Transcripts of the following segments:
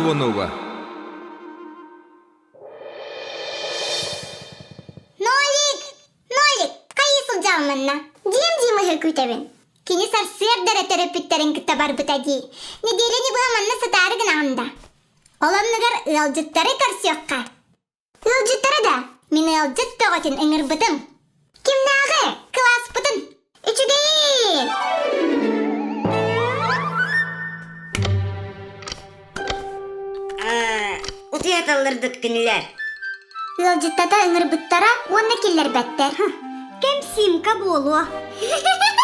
звонога. Нолик! Нолик! Хайыы сылдьаҕын манна? Дьиэм-дьиэм ыһыы күүтэбин. Кини сарсыарда эрэ төрөппүттэрин кытта барбыта дии. Нэдиэлэни быһа манна сытаары гынаҕын да. Ол оннугар ыалдьыттары көрсүөххэ. Ыалдьыттары да, мин ыалдьыт бөҕөтүн ыҥырбытым. Кимнээҕи? Кылааспытын. Үчүгэйин! Утуйа таллардык кинилэр. Ыалдьыттата ыҥырбыттара уонна киллэрбэттэр. Кэм Симка буолуо.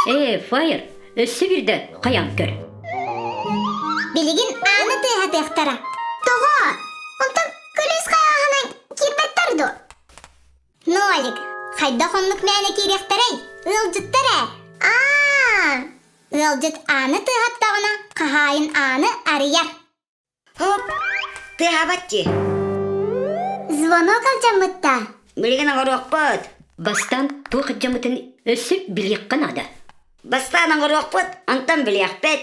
Ээ, Фаер, өссө биирдэ хайаан көр. Билигин ааны тыаһатыахтара. Тоҕо? Онтон күлүүс хайааһынан киирбэттэр дуо? Нолик, хайдах оннук мээнэ киириэхтэрэй? Ыалдьыттар ээ. Аа! Ыалдьыт ааны тыаһаттаҕына, хаһаайын ааны арыйар. Хоп, тыаһаабат дии. Звонок алдьаммытта. Билигин оҥоруохпут. Бастаан туох алдьаммытын өссө билиэххэ наада. Бастаан оҥоруохпут, онтон билиэхпит.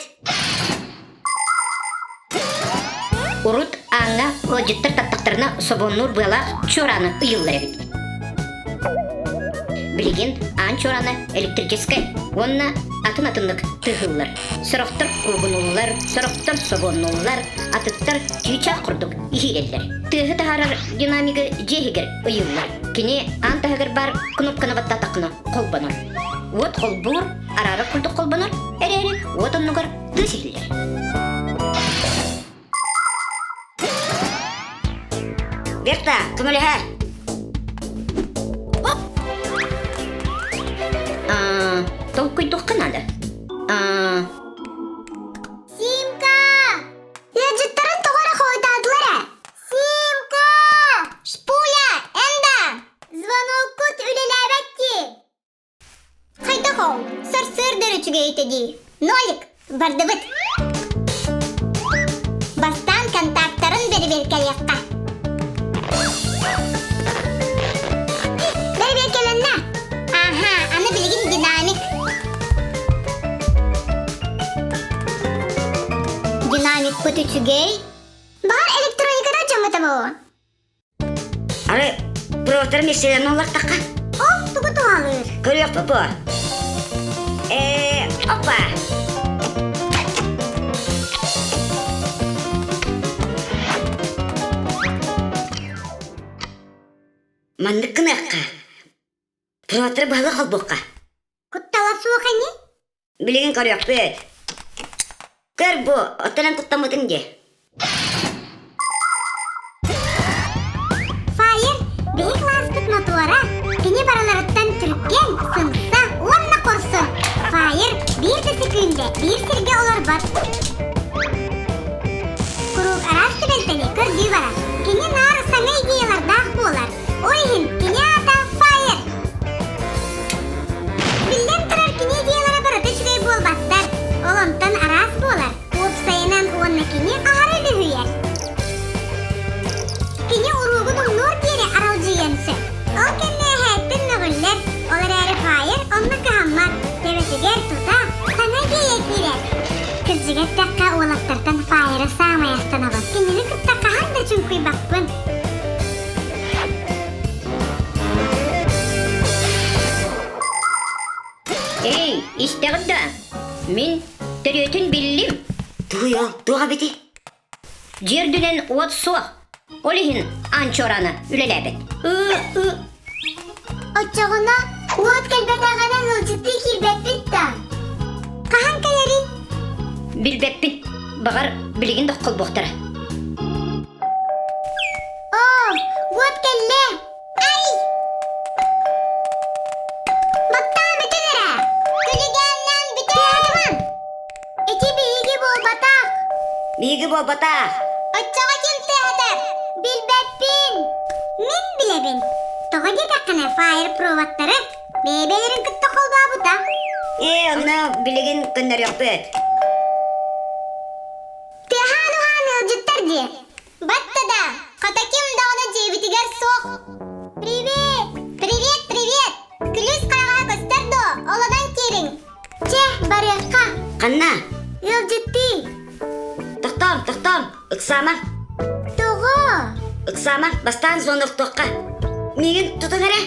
Урут ааҥҥа ыалдьыттар таттахтарына собуоннуур быалаах чуорааны ыйыллар эбит. Билигин аан чуораана электрическэй уонна атын-атыннык тыаһыыллар. Сорохтор куугунуллар, сорохтор собуоннуллар, атыттар чыычаах курдук иһиирэллэр. Тыаһы таһаарар динамигы дьиэ иһигэр ыйыыллар. Кини аан таһыгар баар кнопканы баттаатаххына холбонор. Уот холбуур, араара курдук холбонор, эрээри уот оннугар тыас иһиллэр. Берта, көмөлөһөр. Аа, толкуйдуохха наада. Аа, Симка! Ыалдьыттарын тоҕо эрэ хойутаатылар ээ. Симка! Шпуля, эн да! Звоноккут үлэлээбэт дии. Хайдах ол? Сарсыарда эрэ үчүгэй этэ дии. Нолик, бардыбыт. Бастаан контактарын бэрэбиэркэлиэххэ. Бэрэбиэркэлэннэ. Аха, аны билигин динамик. Динамикпыт үчүгэй. Баҕар электроникада дьоммута буолуо. Ары проводтары миэстэлэрин олортохха. Ол тугу туһалыыр? Көрүөхпүт буо. Ээ, опа! Маннык гыныахха. Проводтары баһылык холбуохха. Куттала суох ини? Билигин көрүөхпүт. Көр бу, оттон эн куттаммытыҥ дии. Фаер, биһи кылааспыт мотуора, кини барыларыттан түргэн, сымса уонна хорсун. Фаер биир да секүндэ биир сиргэ олорбот. Куруук араас түбэлтэни көрдүү барар. Кини наар саҥа идеялардаах буолар. Ол иһин кини аата Фаер. Биллэн турар, кини идеялара барыта үчүгэй буолбаттар. Ол онтон араас буолар. Уопсайынан уонна кини аһара үлүһүйэр. Кини уруогун умнуор диэри аралдьыйыан сөп. Ол кэннэ эһээттэн мөҕүллэр, ол эрээри Фаер онно кыһаммат, төбөтүгэр тута саҥа идея киирэр. Кырдьыга эттэххэ, уолаттартан Фаеры саамай астынабын. Кинини кытта хаһан да чуҥкуйбаппын. Эй, истэҕит да? Мин төрүөтүн биллим. Тугуй ол? Туох эбитий? Дьиэ үрдүнэн уот суох. Ол иһин аан чуораана үлэлээбэт. Ы-ы. Оччоҕуна уот кэлбэтэҕинэ ыалдьыттыы киирбэппит да? Хаһан кэлэрий? Билбэппин. Баҕар, билигин да холбуохтара. Оо, уот кэллэ! Ай! Баттаан бүтүн эрэ! Күлүгээннээн бүтэн! Ити биһиги буолбатах! Биһиги буолбатах! Оччоҕо ким тыаһатар? Билбэппин! Мин билэбин. Тоҕо диэтэххинэ фаер проводтары бэйэ-бэйэлэрин кытта холбообута. Ээ, онно билигин көннөрүөхпүт. Тыаһаан-уһаан ыалдьыттар дии. Батта да, хата ким даҕаны дьиэбитигэр суох. Привет! Привет, привет! Күлүүс хараҕа көстөр дуо? Олонон киириҥ. Чэ, барыахха. Ханна? Ыалдьыттыы. Тохтоом, тохтоом, ыксаама. Ыксаама, бастаан звоноктуохха. Миигин тутун эрэ.